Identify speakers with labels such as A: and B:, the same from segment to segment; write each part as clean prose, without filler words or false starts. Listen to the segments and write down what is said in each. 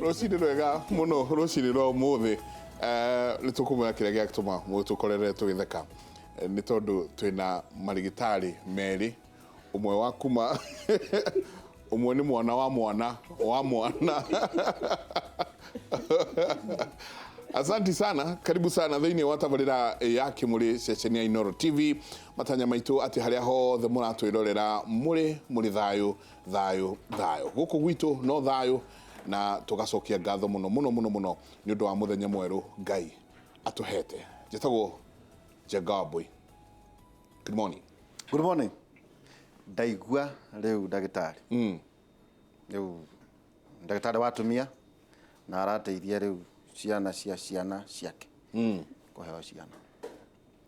A: Rũcinĩ rwega mũno, rũcinĩ rwa ũmũthĩ. Nĩ tũkũmwĩra kĩrĩa gĩatũma tũkorere tũgĩtheka. Nĩ tondũ twĩna marigĩtarĩ merĩ, ũmwe wa kuma ũmwe nĩ mwana wa mwana wa mwana. Asanti sana, karibu sana thĩinĩ wa tabarĩra ya Kĩmũrĩ ceceni ya Inooro TV. Matanya maitũ atĩ harĩa hothe mũratwĩrorera mũrĩ mũrĩ thayũ thayũ thayũ. Gũkũ gwitũ no thayũ, na tũgacokia ngatho mũno mũno mũno mũno nĩ ũndũ wa mũthenya mwerũ Ngai atũhete. Njĩtagwo Njenga Wambui. Good morning.
B: Good morning. Ndaigua rĩu ndagĩtarĩ. Rĩu ndagĩtarĩ wa atumia na arateithia rĩu ciana cia ciana ciake kũheo ciana.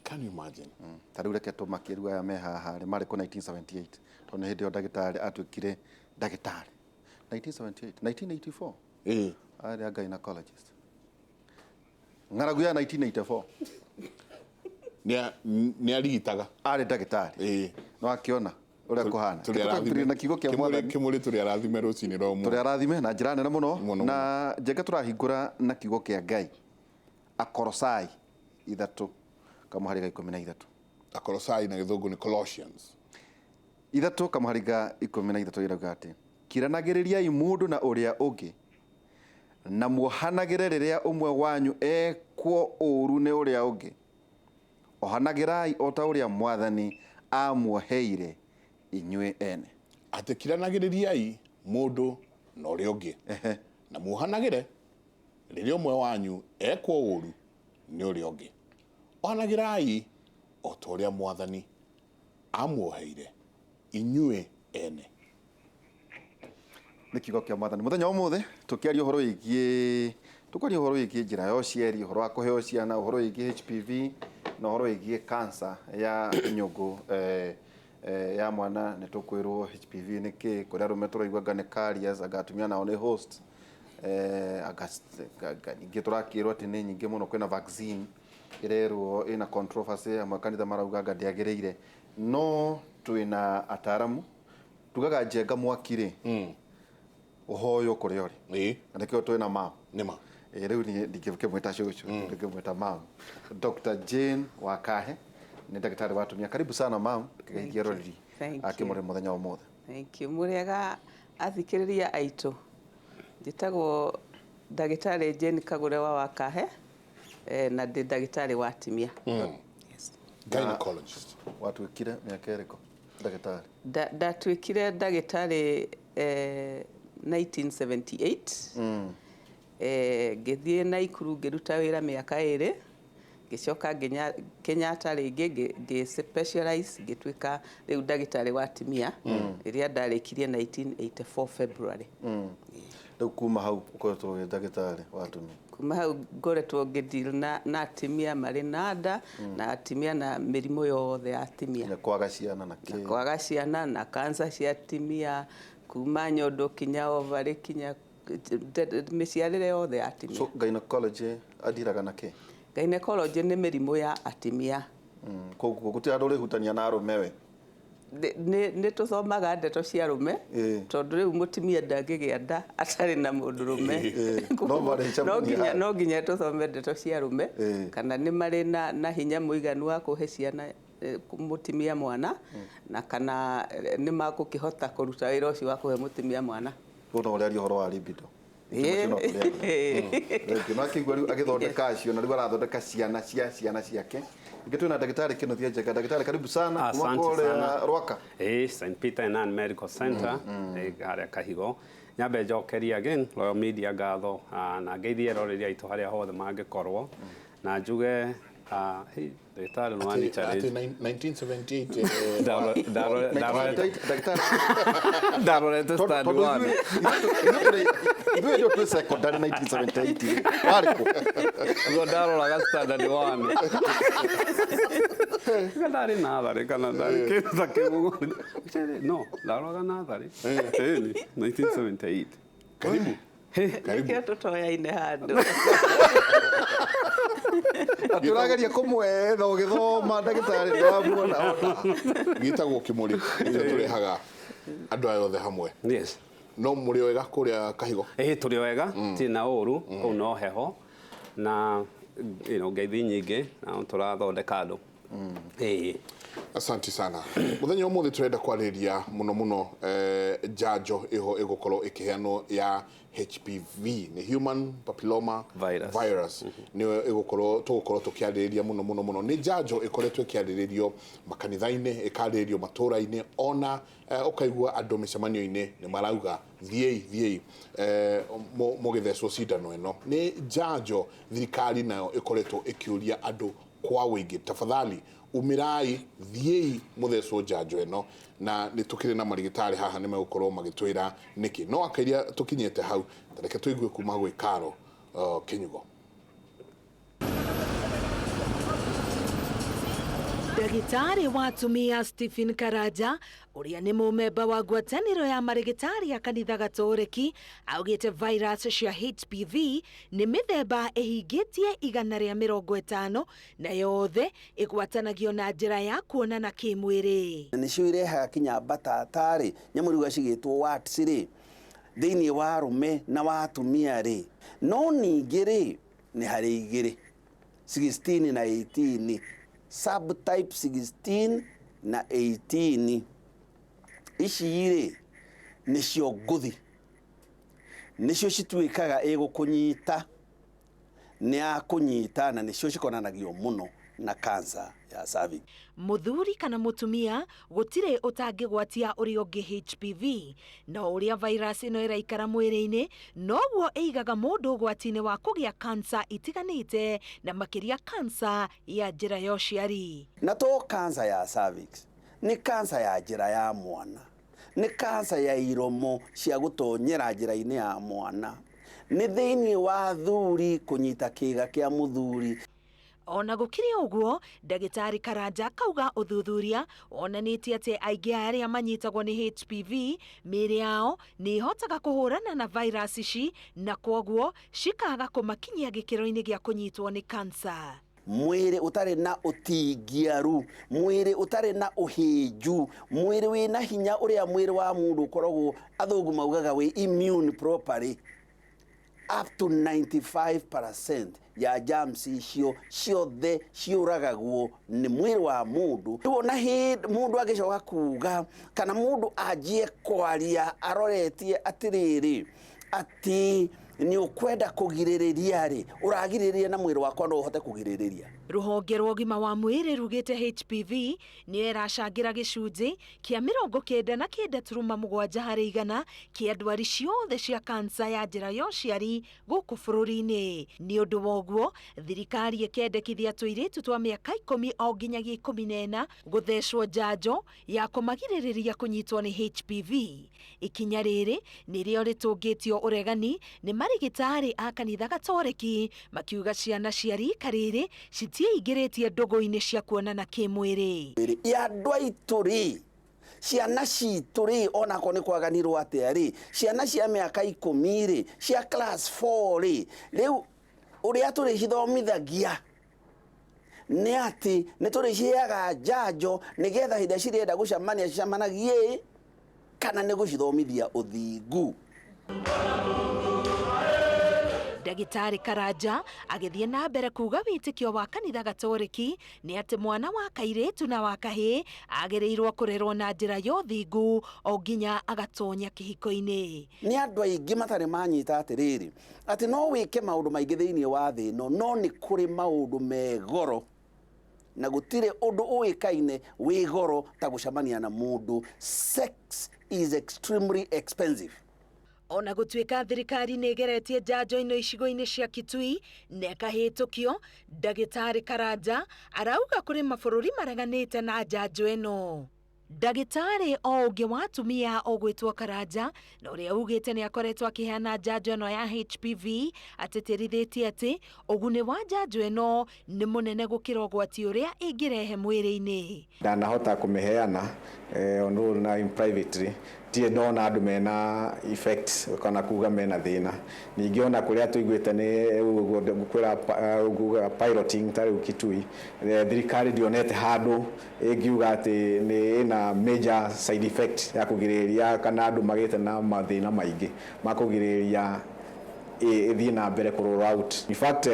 A: Can you imagine?
B: Ta rĩu reke tũmakie rĩu aya me haha rĩ marĩ kũ 1978, tondũ nĩ hĩndĩ ĩyo ndagĩtarĩ atuĩkire ndagĩtarĩ. 1978, 1984 arĩ a gynecologist. Ng'aragu ya 1984.
A: Nĩ arigitaga.
B: Arĩ ndagĩtarĩ. No akĩona ũrĩa kũhana. Tũkambĩrĩria na kiugo kĩa Mwathani.
A: Kĩmũrĩ tũrĩ arathime rũcinĩ rwa ũmũthĩ.
B: Tũrĩ arathime na njĩra nene mũno. Na Njenga tũrahingũra na kiugo kĩa Ngai. Akorosai 3 kamũhari ga 13.
A: Akorosai na gĩthũngũ nĩ Colossians.
B: 3 kamũhari ga 13 ĩrauga atĩ kiranagĩrĩriai mũndũ na ũrĩa ũngĩ, na muohanagĩre rĩrĩa ũmwe wanyu ekwo ũũru nĩ ũrĩa ũngĩ. Ohanagĩrai o ta ũrĩa Mwathani aamuoheire inyuĩ ene.
A: Atĩ kiranagĩrĩriai mũndũ na ũrĩa ũngĩ, na muohanagĩre rĩrĩa ũmwe wanyu ekwo ũũru nĩ ũrĩa ũngĩ. Ohanagĩrai o ta ũrĩa Mwathani aamuoheire inyuĩ ene.
B: Nĩ kiugo kĩa Mwathani. Mũthenya wa ũmũthĩ tũkĩaria ũhoro wĩgiĩ, tũkwaria ũhoro wĩgiĩ njĩra ya ũciari, ũhoro wa kũheo ciana, ũhoro wĩgiĩ HPV na ũhoro wĩgiĩ cancer ya nyũngũ ya mwana. Nĩ tũkwĩrwo HPV nĩ kĩ, kũrĩ arũme tũraigua anga nĩ carriers, anga atumia nao nĩ host, anga ningĩ tũrakĩrwo atĩ nĩ nyingĩ mũno, kwĩna vaccine ĩrerwo ĩna controversy, amwe kanitha marauga anga ndĩagĩrĩire, no twĩna ataramu. Tugaga njenga mwaki rĩ, ũhoywo kũrĩa ũrĩ. Na nĩkĩo twĩna mam.
A: Nĩ ma.
B: Rĩu niĩ ndingĩkĩmwĩta cũcũ, ndingĩmwĩta mam. Dr. Jane Wakahe nĩ ndagĩtarĩ wa atumia. Karibu sana mam, kĩgeithie roreri akĩmũrĩ mũthenya wa ũmũthĩ.
C: Thank you. Mũrĩega athikĩrĩria aitũ. Njĩtagwo ndagĩtarĩ Jane Kagũre wa Wakahe, na ndĩ ndagĩtarĩ wa atumia. Yes.
A: Gynecologist.
B: Watuĩkire mĩaka ĩrĩkũ ndagĩtarĩ?
C: Ndatuĩkire ndagĩtarĩ 1978. Ngĩthiĩ Naikuru ngĩruta wĩra mĩaka 2, ngĩcoka Kenyatta rĩngĩ ngĩ specialize, ngĩtuĩka rĩu ndagĩtarĩ wa atumia rĩrĩa ndarĩkirie 1984 February.
B: Rĩu kuma hau ũkoretwo wĩ ndagĩtarĩ wa atumia?
C: Kuma hau ngoretwo ngĩ deal na atumia marĩ na nda, na atumia na mĩrimũ yothe ya atumia.
B: Na kwaga ciana na kĩ?
C: Na kwaga ciana na cancer cia atumia, kuma nyondo kinya ovary kinya mĩciarĩre yothe ya atumia.
B: So gynecology adiraga na kĩ?
C: Gynecology nĩ mĩrimũ ya atumia.
B: Koguo gũtirĩ handũ ũrĩhutania na arũme we?
C: Nĩ tũthomaga ndeto cia arũme, tondũ rĩu mũtumia ndangĩgĩa nda atarĩ na mũndũrũme. No nginya tũthome ndeto cia arũme, kana nĩ marĩ na hinya mũiganu wa kũhe ciana mũtumia mwana, na kana nĩ makũkĩhota kũruta wĩra ũcio wa kũhe mũtumia mwana.
B: Rĩu no ũrĩaria ũhoro wa libido. Thengiũ. No akĩigua rĩu agĩthondeka acio, na rĩu arathondeka ciana cia ciana ciake. Ningĩ twĩna ndagĩtarĩ Kĩnuthia Njenga. Ndagĩtarĩ, karibu sana kuma
D: Asante
B: kũrĩa
D: sana.
B: Rwaka.
D: St. Peter and Ann Medical Center, harĩa Kahigo. Nyambe njokerie again Royal Media ngatho, na ngeithie eroreri aitũ harĩa hothe mangĩkorwo, na njuge, hey, ndagĩtarĩ nĩ wani challenge.
A: Atĩ 1978,
B: Ndagĩtarĩ.
D: Ndarorete stand
B: Tondũ
D: one.
B: ithuĩ ndio twĩ secondary 1978 warĩ kũ?
D: Niguo ndaroraga standard one. Kana ndarĩ natharĩ kana ndarĩ kĩndũ ta kĩu ũguo. No, ndaroraga natharĩ. Ĩni, 1978.
A: Karibu. Karibu.
C: Nĩkĩo tũtoyaine handũ.
B: Atĩ ũrageria kũmwetha ũgĩthoma ndagĩtarĩ ndũramuona ona.
A: Gĩtagwo kĩmũrĩ, nĩkĩo tũrehaga andũ aya othe hamwe.
D: Yes.
A: No mũrĩ wega kũrĩa Kahigo?
D: Ĩĩ tũrĩ wega, tirĩ na ũru, kũu no heho na you know, ngeithi nyingĩ na tũrathondeka andũ. Ĩĩ.
A: Asante sana. Muthenya umuthi turenda kwarĩria muno muno njanjo iho igukorwo ikiheanwo ya HPV ni human papilloma virus niyo igukorwo tugukorwo tukiarĩrĩria muno muno muno. Ni njanjo ikoretwo ikiarĩrĩrio makanitha-inĩ, ikarĩrĩrio matũra-inĩ, ona ukaigua andũ mĩcemanio-inĩ nĩ marauga thiĩi thiĩi mũgĩthecwo cindano ĩno. Nĩ njanjo thirikari nayo ikoretwo ĩkĩũria andũ kwa wĩingĩ, tafadhali umirai thiĩi muthecwo njanjo ĩno. Na nĩ tũkĩrĩ na marigitari haha nĩ megũkorwo magĩtwĩra nĩkĩ. No akairia tũkinyĩte hau, tareke tũigue kuma gwĩ Karo Kinyugo.
E: Ndagĩtarĩ wa atumia Stephen Karanja ũrĩa nĩ mũmemba wa ngwatanĩro ya marĩgĩtarĩ ya kanitha Gatoreki augĩte virus cia HPV nĩ mĩthemba ĩhingĩtie 150 na yothe ĩgwatanagio na njĩra ya kuonana kĩmwĩrĩ.
F: Nĩcio irehaga kinya mbatata rĩ, nyamũ rĩu cigĩtwo warts rĩ, thĩinĩ wa arũme na wa atumia rĩ, no ningĩ rĩ nĩ harĩ igĩrĩ 16 na 18, subtype 16 na 18. Ici rĩ nĩcio ngũthi, nĩcio cituĩkaga ĩgũkũnyita, nĩ yakũnyita na nĩcio cikonanagio mũno na cancer ya cervix.
E: Muthuri kana mutumia gutire utangigwatia uria ungi HPV, no uria virus ino iraikara mwiri-ini noguo iigaga mundu ugwati-ini wa kugia cancer itiganite na makiria cancer ya njira ya uciari.
F: Na to cancer ya cervix ni cancer ya njira ya mwana, ni cancer ya iromo cia gutonyera njira-ini ya mwana, ni thiini wa thuri kunyita kiga kia muthuri.
E: Ona gukiri uguo, ndagĩtarĩ Karanja akauga ũthuthuria wonanĩtie atĩ aingĩ arĩa manyitagwo nĩ HPV mĩĩrĩ yao nĩ ĩhotaga kũhũrana na virus ici na kwoguo cikaga kũmakinyia gĩkĩro-inĩ gĩa kũnyitwo nĩ cancer.
F: Mwĩrĩ ũtarĩ na ũtingiaru, mwĩrĩ ũtarĩ na ũhĩnju, mwĩrĩ wĩna hinya ũrĩa mwĩrĩ wa mũndũ ũkoragwo athũngũ maugaga wĩ immune properly, up to 95% ya germs icio ciothe ciũragagwo nĩ mwĩrĩ wa mũndũ. Rĩu ona hĩndĩ mũndũ angĩcoka kuga kana mũndũ anjie kwaria aroretie atĩrĩrĩ atĩ nĩ ũkwenda kũgirĩrĩria rĩ, ũragirĩrĩria na mwĩrĩ wakwa no ũhote kũgirĩrĩria.
E: Rũhonge rwa ũgima wa mwĩrĩ rugĩte HPV nĩyo ĩracangĩra gĩcunjĩ kĩa 99.7 harĩ igana kĩa ndwari ciothe cia kansa ya njĩra ya ũciari gũkũ bũrũri-inĩ. Nĩ ũndũ wa ũguo, thirikari ĩkendekithia tũirĩtu twa mĩaka 10 o nginyagia 14 gũthecwo njanjo ya kũmagirĩrĩria kũnyitwo nĩ HPV. Ikinya rĩrĩ nĩrĩo rĩtũngĩtio ũregani nĩ marigitari a kanitha Gatoreki makiuga ciana cia rika rĩrĩ citiĩingĩrĩtie ndũgũ-inĩ cia kuonana kĩmwĩrĩ.
F: Ya andũ aitũ rĩ, ciana citũ rĩ, onakorwo nĩ kwaganirwo atĩa rĩ, ciana cia mĩaka 10 rĩ, cia class 4 rĩ, rĩu ũrĩa tũrĩcithomithagia nĩ atĩ nĩ tũrĩciheaga njanjo nĩgetha hĩndĩ ĩrĩa cirenda gũcemania cicemanagie, kana nĩ gũcithomithia ũthingu.
E: Ndagĩtarĩ Karanja agĩthiĩ na mbere kuga wĩtĩkio wa kanitha Gatoreki nĩ atĩ mwana wa kairĩtu na wa kahĩĩ agĩrĩirwo kũrerwo na njĩra ya ũthingu o nginya agatonya kĩhiko-inĩ.
F: Nĩ andũ aingĩ matarĩ manyita atĩrĩrĩ atĩ no wĩke maũndũ maingĩ thĩinĩ wa thĩ ĩno, no nĩ kũrĩ maũndũ me goro na gũtirĩ ũndũ ũĩkaine wĩ goro ta gũcemania na mũndũ. Sex is extremely expensive.
E: Ona gũtuĩka thirikari nĩ ĩgeretie njanjo ĩno icigo-inĩ cia Kitui na ĩkahĩtũkio, ndagĩtarĩ Karanja arauga kũrĩ mabũrũri mareganĩte na njanjo ĩno. Ndagĩtarĩ o ũngĩ wa atumia ũgwĩtwo Karanja na ũrĩa ugĩte nĩ akoretwo akĩheana njanjo ĩno ya HPV atĩtĩrithĩtie atĩ ũguni wa njanjo ĩno nĩ mũnene gũkĩra ũgwati ũrĩa ĩngĩrehe mwĩrĩ-inĩ.
G: Ndanahota kũmĩheana na privately, ndirĩ ndona andũ mena effects kana kuga mena thĩna. Ningĩ ona kũrĩa tũiguĩte nĩ kwĩra piloting ta rĩu Kitui, thirikari ndionete handũ ĩngiuga atĩ nĩ ĩna na major side effect ya kũgirĩrĩria kana andũ magĩte na mathĩna maingĩ ma kũgirĩrĩria ĩthiĩ na mbere kũ roll out. In fact,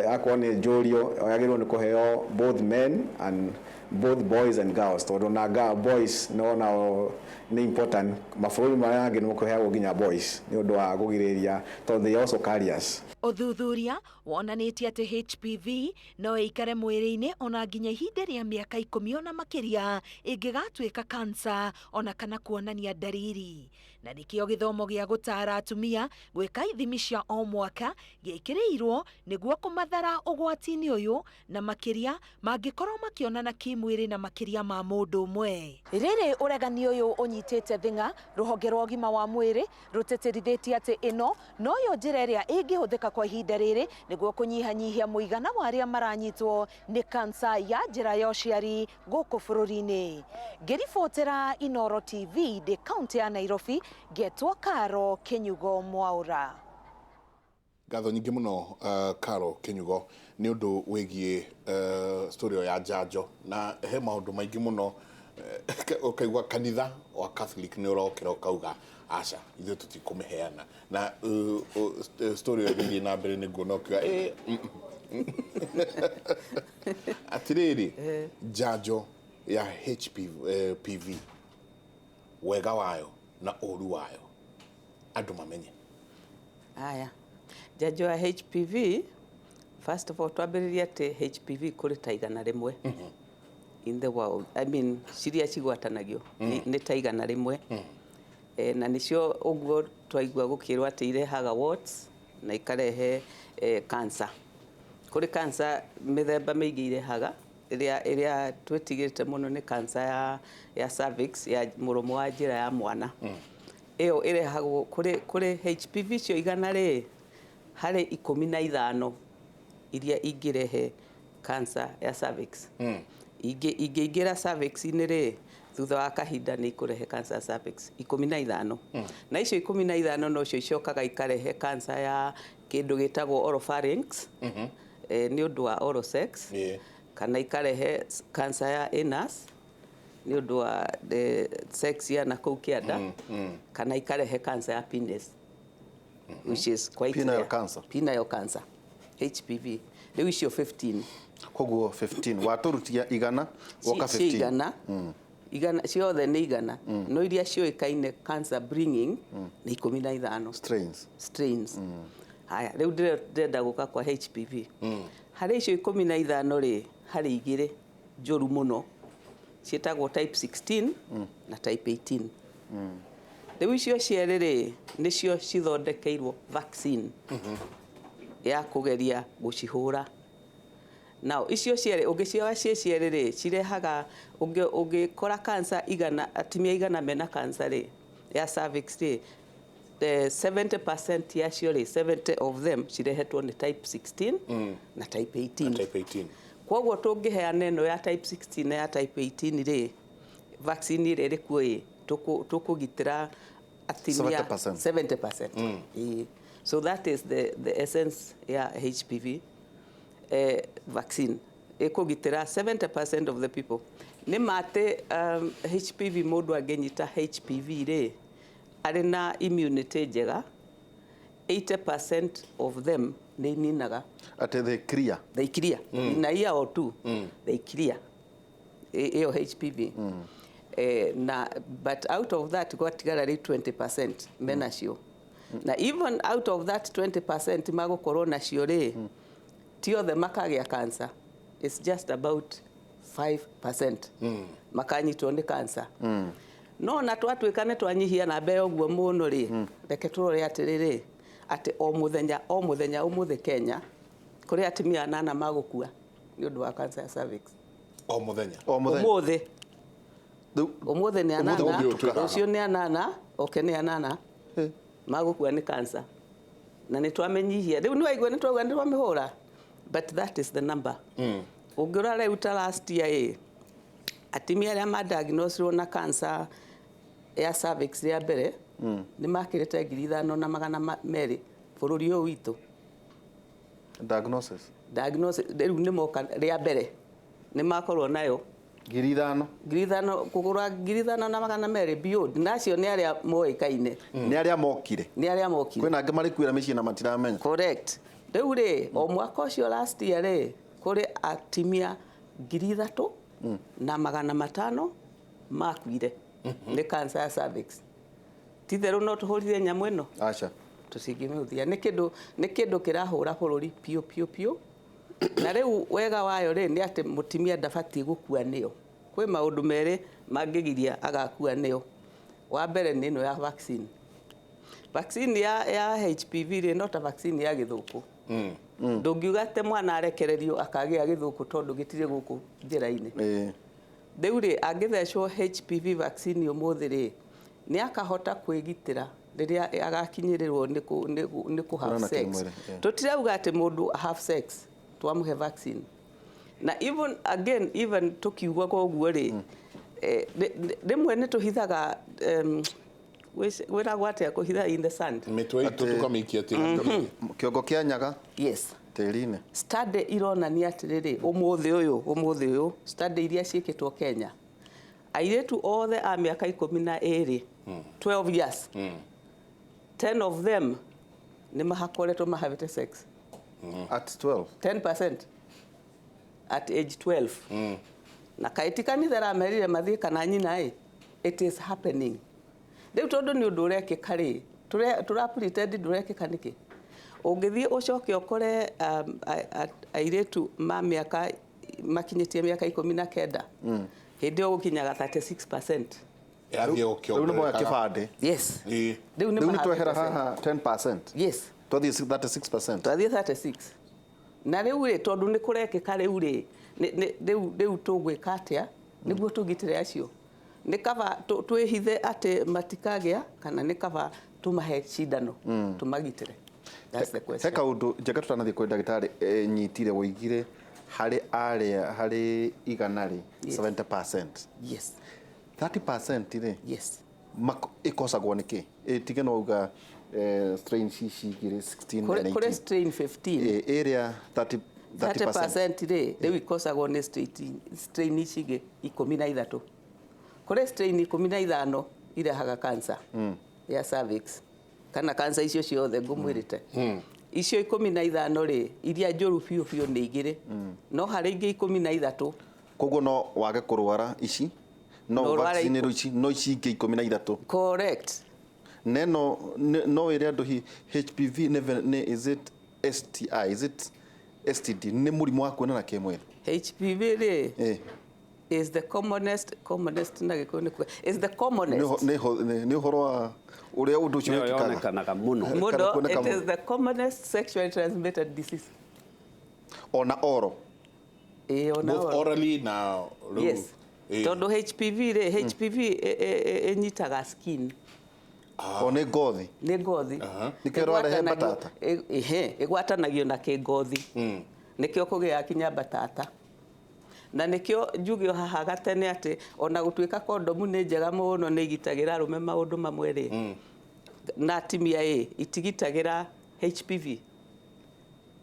G: akorwo nĩ njũrio yagĩrĩirwo nĩ kũheo both men and both boys and girls, tondũ na boys no nao nĩ important. Mabũrũri marĩa mangĩ nĩ kũheagwo nginya boys nĩ ũndũ wa kũgirĩrĩria, tondũ they also carriers.
E: Ũthuthuria wonanĩtie atĩ HPV no ĩikare mwĩrĩ-inĩ ona nginya ihinda rĩa mĩaka 10 ona makĩria ĩngĩgatuĩka kansa ona kana kuonania ndariri. Na nĩkĩo gĩthomo gĩa gũtara atumia gwĩka ithimi cia o mwaka gĩkĩrĩirwo nĩguo kũmathara ũgwati-inĩ ũyũ, na makĩria mangĩkorwo makĩonana kĩmwĩrĩ na makĩria ma mũndũ ũmwe. Rĩrĩ ũregani ũyũ ũnyitĩte thing'a, rũhonge rwa ũgima wa mwĩrĩ rũtĩtĩrithĩtie atĩ ĩno noyo njĩra ĩrĩa ĩngĩhũthĩka kwa ihinda rĩrĩ nĩguo kũnyihanyihia mũigana wa arĩa maranyitwo nĩ kansa ya njĩra ya ũciari gũkũ bũrũri-inĩ. Ngĩribotera Inooro TV ndĩ kaunti ya Nairobi, ngetwo Karo Kinyugo Mwaura.
A: Ngatho nyingĩ mũno Karo Kinyugo nĩ ũndũ wĩgiĩ story ya njanjo, na he maũndũ maingĩ mũno ũkaigua kanitha wa Catholic nĩ ũrokĩra ũkauga aca ithuĩ tũtikũmĩheana, na story ĩyo ĩgĩthiĩ na mbere nĩ nguona ũkiuga atĩrĩrĩ, njanjo ya HPV wega wayo na ũru wayo andũ mamenye.
C: Aya, njanjo ya HPV, first of all twambĩrĩrie atĩ HPV kũrĩ ta 100 in the world. I mean ciria cigwatanagio nĩ ta 100. Na nĩcio ũguo twaigua gũkĩrwo atĩ irehaga warts na ikarehe cancer. Kũrĩ cancer mĩthemba mĩingĩ irehaga, ĩrĩa twĩtigĩrĩte mũno nĩ cancer ya cervix, ya mũromo wa njĩra ya mwana. Ĩyo ĩrehagwo kũrĩ HPV cio 100 rĩ, harĩ 15 iria ingĩrehe cancer ya cervix. Ingĩingĩra cervix-inĩ rĩ, thutha wa kahinda nĩ ikũrehe cancer ya cervix 15. Na icio 15 nocio icokaga ikarehe cancer ya kĩndũ gĩtagwo oropharynx, nĩ ũndũ wa oral sex, kana ikarehe cancer ya anus nĩ ũndũ wa sex ya na kũu kĩanda, kana ikarehe cancer ya penis, which is quite
B: penile cancer.
C: Penile cancer, HPV. Rĩu icio 15.
B: Koguo 15 watũrutia 100 woka 15.
C: Igana ciothe nĩ 100, no iria ciũĩkaine cancer bringing nĩ 15
B: strains.
C: Haya, rĩu ndĩrenda gũka kwa HPV. Harĩ icio 15 rĩ, harĩ igĩrĩ njũru mũno ciĩtagwo type 16 na type 18. Rĩu icio cierĩ rĩ, nĩcio cithondekeirwo vaccine ya kũgeria gũcihũra. Now icio cierĩ ũngĩcioya ciĩ cierĩ rĩ, cirehaga ũngĩkora cancer 100, atumia 100 mena cancer rĩ ya cervix rĩ, 70% yacio rĩ, 70 of them cirehetwo nĩ type 16 na type 18.
A: Na type 18.
C: Koguo tũngĩheana ĩno ya type 16 na ya type 18 rĩ, vaccine ĩrĩa ĩrĩ kuo ĩ, tũkũgitĩra atumia
B: 70%.
C: 70%. So that is the essence ya HPV vaccine. Ĩkũgitĩra 70% of the people. Nĩ ma atĩ HPV mũndũ angĩnyita HPV rĩ, arĩ na immunity njega, 80% of them nĩ ininaga.
B: Atĩ they clear.
C: They clear. In a year or two, they clear. Ĩyo HPV. Na, but out of that gwatigara rĩ 20% menacio. Na even out of that 20% magũkorwo nacio rĩ, ti othe makagĩa cancer. It's just about 5% makanyitwo nĩ cancer. No na twatuĩka nĩ twanyihia namba ĩyo ũguo mũno rĩ, reke tũrore atĩrĩrĩ, atĩ o mũthenya ũmũthĩ Kenya kũrĩ atumia 8 magũkua nĩ ũndũ wa cancer ya cervix.
A: O mũthenya.
C: Ũmũthĩ. Ũmũthĩ nĩ 8, rũciũ nĩ 8, oke nĩ 8 magũkua nĩ cancer. Na nĩ twamenyihia. Rĩu nĩ waigua nĩ twauga nĩ twamĩhũra. But that is the number. Ũngĩrora rĩu ta last year ĩ, atumia arĩa madiagnosirwo na cancer ya cervix rĩa mbere nĩ makĩrĩte 5,200 bũrũri ũyũ witũ.
B: Diagnosis.
C: Diagnosis rĩu nĩ moka rĩa mbere nĩ makorwo nayo.
B: 5,000.
C: 5,000 kũgũra 5,200 beyond, na acio nĩ arĩa moĩkaine.
B: Nĩ arĩa mokire.
C: Nĩ arĩa mokire.
B: Kwĩna angĩ marĩkuĩra mĩciĩ na matiramenya.
C: Correct. Rĩu rĩ, o mwaka ũcio last year rĩ, kũrĩ atimia 3,500 makuire nĩ cancer ya cervix. Titherũ no tũhũrire nyamũ ĩno?
B: Aca.
C: Tũcingĩmĩhũthia. Nĩ kĩndũ kĩrahũra bũrũri piũ piũ piũ. Na rĩu wega wayo rĩ nĩ atĩ mũtimia ndabatiĩ gũkua nĩyo. Kwĩ maũndũ merĩ mangĩgiria agakua nĩyo. Wa mbere nĩ ĩno ya vaccine. Vaccine ya HPV rĩ no ta vaccine ya gĩthũkũ. Ndũngiuga atĩ mwana arekererio akagĩa gĩthũkũ tondũ gĩtirĩ gũkũ njĩra-inĩ. Rĩu rĩ, angĩthecwo HPV vaccine ũmũthĩ rĩ, nĩ akahota kwĩgitĩra rĩrĩa agakinyĩrĩrwo nĩ kũ have
B: Kuonana
C: sex.
B: kĩmwĩrĩ, yeah.
C: Tũtirauga atĩ mũndũ have sex twamũhe vaccine. Na even again, even tũkiugaga ũguo rĩ, rĩmwe nĩ tũhithaga, wĩragwo atĩa kũhitha in the sand?
A: Mĩtwe itũ tũkamĩikia tĩri.
B: Kĩongo kĩa nyaga.
C: Yes.
B: Tĩri-inĩ.
C: Study ironania atĩrĩrĩ, ũmũthĩ ũyũ, study iria ciĩkĩtwo Kenya, airĩtu othe a mĩaka 12, 12 years, 10 of them nĩ makoretwo mahavĩte sex.
B: At 12?
C: 10% at age 12. Na kaĩ ti kanitha ĩramerire mathiĩ kana nyina ĩ, it is happening. Rĩu tondũ nĩ ũndũ ũrekĩka rĩ, tũra pretend ndũrekĩka nĩkĩ? Ũngĩthiĩ ũcoke ũkore airĩtu ma mĩaka makinyĩtie mĩaka 19, hĩndĩ ĩyo gũkinyaga 36%.
A: Ĩrathiĩ
B: Rĩu nĩ moya
A: gũkĩongererekaga.
B: kĩbandĩ.
C: Yes. Rĩu nĩ
B: Rĩu nĩ twehera
C: mahavĩte
B: haha 10%.
C: Yes.
B: Twathiĩ 36%.
C: Twathiĩ 36. Na rĩu rĩ, tondũ nĩ kũrekĩka rĩu rĩ, rĩu tũgwĩka atĩa nĩguo tũgitĩre acio? Nĩ kaba twĩhithe atĩ matikagĩa, kana nĩ kaba tũmahe cindano tũmagitĩre? That's the question.
B: He kaũndũ njega tũtanathiĩ kwĩ ndagĩtarĩ, nyitire woigire harĩ arĩa harĩ igana rĩ,
C: Yes.
B: 70%.
C: Yes.
B: 30% rĩ.
C: Yes.
B: Ĩkosagwo nĩ kĩ? Tige no uga, strain ici igĩrĩ 16 and
C: Kũrĩ
B: 18.
C: strain 15.
B: Ĩrĩa 30%.
C: 30% rĩ, rĩu ikosagwo nĩ strain ici ingĩ 13. Kũrĩ strain 15 irehaga cancer ya cervix, kana cancer icio ciothe ngũmwĩrĩte. Icio 15 rĩ, iria njũru biũ biũ nĩ igĩrĩ. No harĩ ingĩ 13.
B: Koguo no wage kũrwara ici, no
C: No ũrware
B: vaccine ici, no ici ingĩ 13.
C: Correct.
B: Neno no ĩrĩa andũ HPV nĩ is it STI, is it STD, nĩ mũrimũ wa kuonana kĩmwĩrĩ?
C: HPV rĩ, is the commonest na gĩkũyũ nĩ kuga, is the commonest.
B: Nĩ ũhoro wa ũrĩa ũndũ ũcio
D: Nĩyo
B: wĩkĩkaga.
D: yonekanaga mũno.
C: Mũno,
B: Kana kuoneka
C: it is
B: mũno.
C: the commonest sexually transmitted disease.
B: Ona oro.
C: Ĩĩ, ona
A: Both
C: oro.
A: orally na rĩu.
C: Yes. Tondũ HPV rĩ, HPV ĩnyitaga skin.
B: O nĩ ngothi.
C: Nĩ ngothi.
B: Nĩkĩo ĩrarehe mbatata.
C: Ĩgwatanagio na kĩngothi. Nĩkĩo kũgĩaga kinya mbatata. Na nĩkĩo njuge o haha gatene atĩ ona gũtuĩka kondomu nĩ njega mũno, nĩ igitagĩra arũme maũndũ mamwe rĩ, na atimia ĩ, itigitagĩra HPV.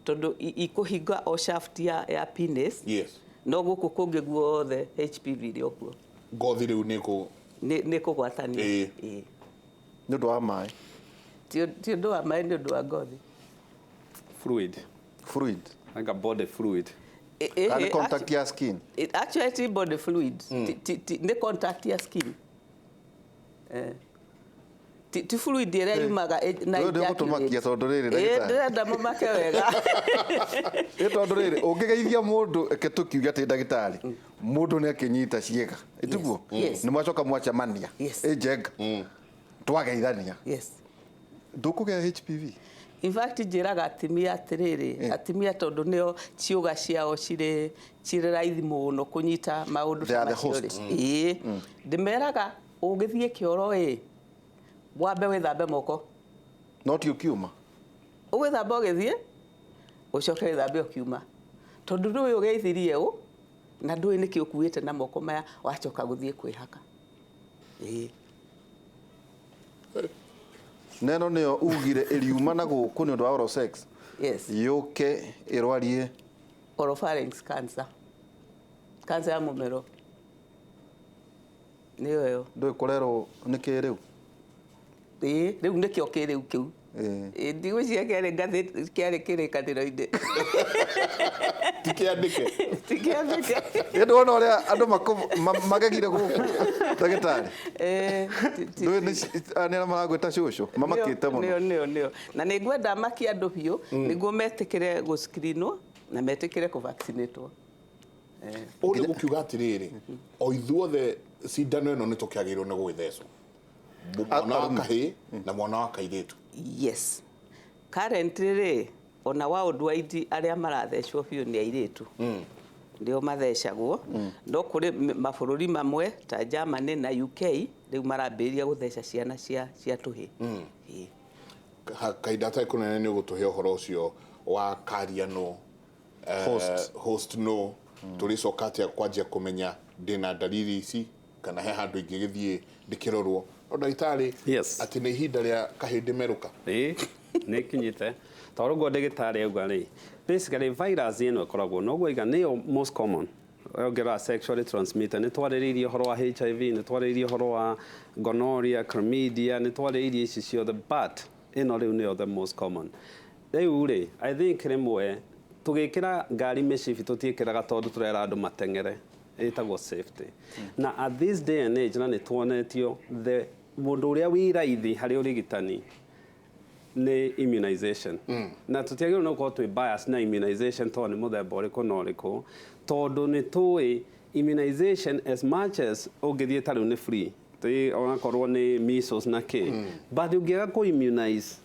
C: Tondũ ikũhinga o shaft ya penis.
A: Yes.
C: No gũkũ kũngĩ guothe HPV ĩrĩ o kuo.
A: Ngothi rĩu nĩ kũ-
C: Nĩ kũgwatanio. Ĩĩ.
B: Nĩ ũndũ wa maĩ.
C: Ti ũndũ wa maĩ, nĩ ũndũ wa ngothi.
D: Fluid.
B: Fluid.
D: Like a body fluid.
B: Kana contact ya skin.
C: It actually ti body fluid. Nĩ contact ya skin. Ti fluid ĩrĩa yumaga na
B: Rĩu ndĩgũtũmakia
C: ejaculate.
B: tondũ rĩrĩ, ndagĩtarĩ.
C: Ndĩrenda mũmake wega.
B: Ĩ tondũ rĩrĩ, ũngĩgeithia mũndũ, reke tũkiuge atĩ ndagĩtarĩ, mũndũ nĩ akĩnyita ciĩga. Ĩtiguo?
C: Yes.
B: Nĩ mwacoka mwacemania.
C: Yes.
B: Ĩ njenga. Twageithania.
C: Yes.
B: Ndũkũgĩa HPV?
C: In fact, njĩraga atimia atĩrĩrĩ, atimia tondũ nĩo ciũga ciao cirĩ raithi mũno kũnyita maũndũ
B: They
C: ta
B: are the
C: macio rĩ.
B: hosts.
C: Ĩĩ. Ndĩmeraga ũgĩthiĩ kĩoro ĩ, wambe wĩthambe moko.
B: No ti ũkiuma?
C: Ũgwĩthamba ũgĩthiĩ, ũcoke wĩthambe ũkiuma. Tondũ ndũĩ ũgeithirie ũ, na ndũĩ nĩkĩ ũkuĩte na moko maya wacoka gũthiĩ kwĩhaka. Ĩĩ.
B: Neno nĩyo ugire ĩriuma na gũkũ nĩ ũndũ wa oral sex.
C: Yes.
B: Yũke ĩrwarie
C: oropharynx cancer. Cancer ya mũmero. Nĩyo ĩyo.
B: Ndũĩ kũrerwo nĩ kĩrĩu.
C: Ĩĩ, rĩu nĩkĩo kĩrĩu kĩu.
B: Ĩĩ.
C: Ndigwĩciria kĩarĩ ngathĩti, kĩarĩ kĩrĩkanĩro-inĩ.
A: Ti kĩandĩke.
C: Ti kĩandĩke.
B: Ĩ ndwona ũrĩa andũ magegire gũkũ ndagĩtarĩ.
C: Ĩĩ,
B: Ndũĩ nĩ nĩ arĩa maragwĩta cũcũ mamakĩte mũno.
C: Nĩyo, nĩyo, nĩyo. Na nĩ ngwenda makie andũ biũ nĩguo metĩkĩre gũscreenwo na metĩkĩre kũvaccinatwo.
A: Ũũ nĩ gũkiuga atĩrĩrĩ, o ithuothe cindano ĩno nĩ tũkĩagĩrĩirwo nĩ gwĩthecwo. Mwana wa kahĩĩ na mwana wa kairĩtu.
C: Yes. Currently rĩ, ona worldwide arĩa marathecwo biũ nĩ airĩtu. Nĩo mathecagwo. No kũrĩ mabũrũri mamwe ta Germany na UK rĩu marambĩrĩria gũtheca ciana cia tũhĩĩ. Ĩĩ.
A: Kahinda gatarĩ kũnene nĩ ũgũtũhe ũhoro ũcio wa carrier no,
B: Host.
A: Host no. Tũrĩcoka atĩa kwanjia kũmenya ndĩna dalili ici kana he handũ ingĩgĩthiĩ ndĩkĩrorwo. No ndagĩtarĩ,
D: Yes.
A: atĩ nĩ ihinda rĩa kahĩndĩ merũka.
D: Ĩĩ, nĩ kinyĩte. Tondũ ũguo ndagĩtarĩ auga rĩ, basically virus ĩno ĩkoragwo noguo aiga nĩyo most common. Ũngĩrora sexually transmitted, nĩ twarĩrĩirie ũhoro wa HIV, nĩ twarĩrĩirie ũhoro wa gonorrhea, chlamydia, nĩ twarĩrĩirie ici ciothe, but ĩno rĩu nĩyo the most common. Rĩu rĩ, I think rĩmwe tũgĩkĩra ngari mĩcibi tũtiĩkĩraga tondũ tũrera andũ mateng'ere, ĩtagwo safety. Na at this day and age, na nĩ tuonetio the mũndũ ũrĩa wĩ raithi harĩ ũrigitani nĩ immunization. Na tũtiagĩrĩirwo nĩ gũkorwo twĩ bias na immunization tondũ nĩ mũthemba ũrĩkũ na ũrĩkũ, tondũ nĩ tũĩ immunization as much as ũngĩthiĩ ta rĩu nĩ free, onakorwo nĩ measles na kĩ, but ũngĩaga kũ immunize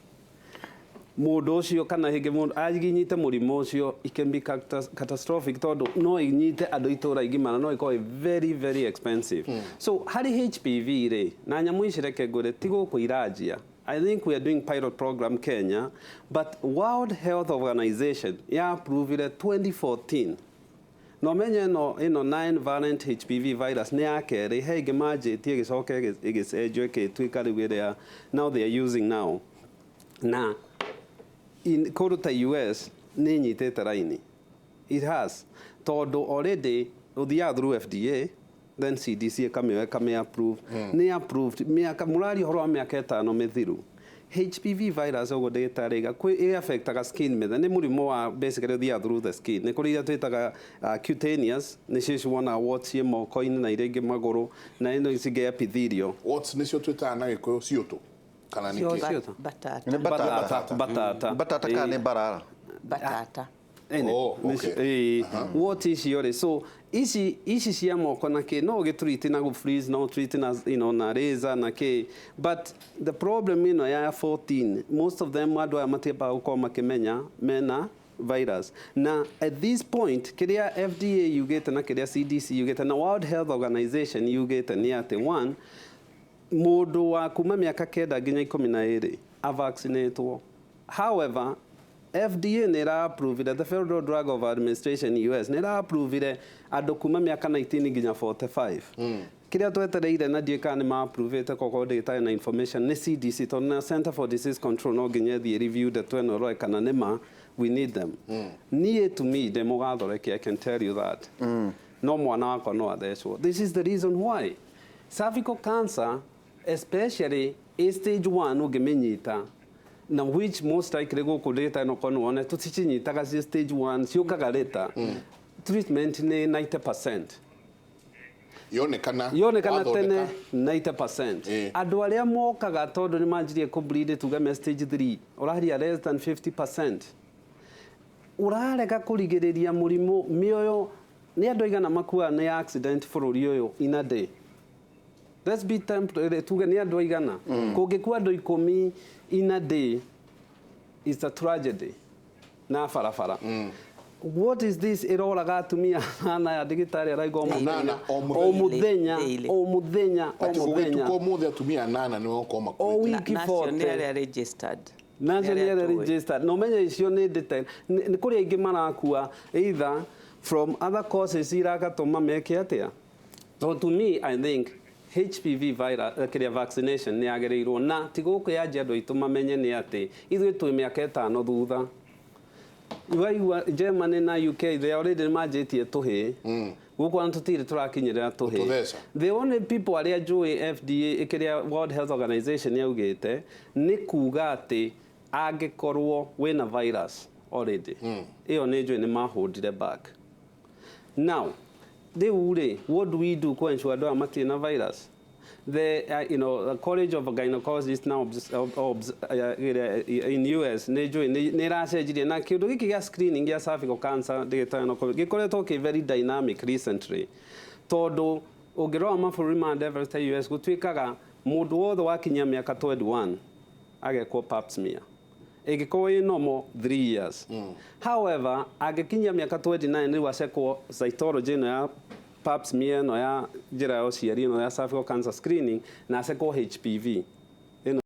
D: mũndũ ũcio kana hĩngĩ mũndũ aginyite mũrimũ ũcio, it can be catastrophic tondũ no inyite andũ itũra igima na no ĩkorwo ĩ very very expensive. So harĩ HPV rĩ, na nyamũ ici reke ngwĩre ti gũkũ iranjia. I think we are doing pilot program Kenya, but World Health Organization ya approved 2014. No menye ĩno 9 variant HPV virus nĩ ya kerĩ, he ĩngĩ manjĩtie ĩgĩcoka ĩgĩcenjio ĩgĩtuĩka rĩu ĩrĩa now they are using now. Na in kũndũ ta US nĩ ĩnyitĩte raini. It has. Tondũ already ũthiaga through FDA, then CDC ĩkamĩoya ĩkamĩ approve. Nĩ approved mĩaka mũraria ũhoro wa mĩaka 5 mĩthiru. HPV virus ũguo ndagĩtarĩ aiga kwĩ ĩ affectaga skin mĩthemba, nĩ mũrimũ wa basically ũthiaga through the skin. Nĩ kũrĩ iria twĩtaga cutaneous, nĩcio ici wonaga warts ciĩ moko-inĩ na iria ingĩ magũrũ, na ĩno ici ingĩ epithelial.
A: Warts nĩcio twĩtaga na Gĩkũyũ ciũtũ kana nĩ kĩ?
D: Ciũtũ.
C: Batata.
B: Nĩ batata.
D: Batata.
B: Batata kana nĩ mbarara?
C: Batata.
D: Ene.
A: Oh, okay.
D: Ĩĩ, wart icio rĩ, so ici cia moko na kĩ no ũgĩtreat na gũ freeze, no treat na na laser na kĩ, but the problem ĩno ya 14, most of them andũ aya matiambaga gũkorwo makĩmenya mena virus. Na at this point kĩrĩa FDA yugĩte na kĩrĩa CDC yugĩte na World Health Organization yugĩte nĩ atĩ one, mũndũ wa kuma mĩaka 9 nginya 12 avaccinatwo. However, FDA nĩ ĩra-approvire, the Federal Drug of Administration US nĩ ĩra-approvire andũ kuma mĩaka 19 nginya 45. Kĩrĩa twetereire na ndiũĩ kana nĩ ma-approvĩte kokorwo ndĩgĩtarĩ na information nĩ CDC, tondũ na Center for Disease Control no nginya ĩthiĩ review ndeto ĩno ĩrore kana nĩ ma, we need them. Niĩ to me ndĩ mũgathoreki, I can tell you that. No mwana wakwa no athecwo. This is the reason why. Cervical cancer, especially a stage 1 ũngĩmĩnyita, na which most likely gũkũ ndĩgĩtarĩ no korwo nĩwone tũticinyiitaga ci stage 1, ciũkaga later. Treatment nĩ 90%.
A: Yonekana
D: Yonekana
A: wathondeka.
D: tene 90%. Andũ arĩa mokaga tondũ nĩ manjirie kũ bleed tuge me stage 3, ũraria less than 50%. Ũrarega kũrigĩrĩria mũrimũ mĩoyo nĩ andũ aigana makuaga nĩ accident bũrũri ũyũ in a day. Let's be temporary, tuge nĩ andũ aigana. Kũngĩkua andũ 10 in a day is a tragedy na barabara. What is this ĩroraga atumia ana ya ndagĩtarĩ araiga o
A: Anana o
D: mũthenya, o
A: mũthenya.
D: mũthenya,
C: Daily.
D: o mũthenya, o
A: Atĩ
D: mũthenya.
A: gũgĩtuka ũmũthĩ atumia anana nĩ gũkorwo
D: O
A: makuĩte.
D: wiki
C: Nacio nĩ
D: 40.
C: arĩa registered.
D: Nacio nĩ arĩa
C: tũĩ.
D: registered. Na ũmenye icio nĩ detail. Nĩ kũrĩ aingĩ marakua either from other causes iragatũma meke atĩa. So to me, I think HPV virus, kĩrĩa vaccination nĩ yagĩrĩirwo, na ti gũkũ yanjia andũ aitũ mamenye nĩ atĩ ithuĩ twĩ mĩaka 5 thutha. Waigua Germany na UK, they already nĩ manjĩtie tũhĩ gũkũ, ona tũtirĩ tũrakinyĩrĩra tũhĩ.
A: Gũtũtheca.
D: The only people arĩa njũĩ FDA, ĩkĩrĩa World Health Organization yaugĩte nĩ kuga atĩ angĩkorwo wĩna virus already, ĩyo nĩ njũĩ nĩ mahũndire back. Now rĩu rĩ, what do we do ku ensure andũ aya matirĩ na virus? The the College of Gynecologists now in US nĩ njũĩ nĩ ĩracenjirie na kĩũndũ gĩkĩ gĩa screening gĩa cervical cancer, ndĩgĩtara no gĩkoretwo kĩ very dynamic recently, tondũ ũngĩrora mabũrũri ma developed ta US, gũtuĩkaga mũndũ wothe wakinyia mĩaka 21 agekwo pap smear ĩngĩkorwo ĩ normal 3 years. However, angĩkinyia mĩaka 29, rĩu acekwo cytology ĩno ya pap smear, ĩno ya njĩra ya ũciari, ĩno ya cervical cancer screening, na acekwo HPV.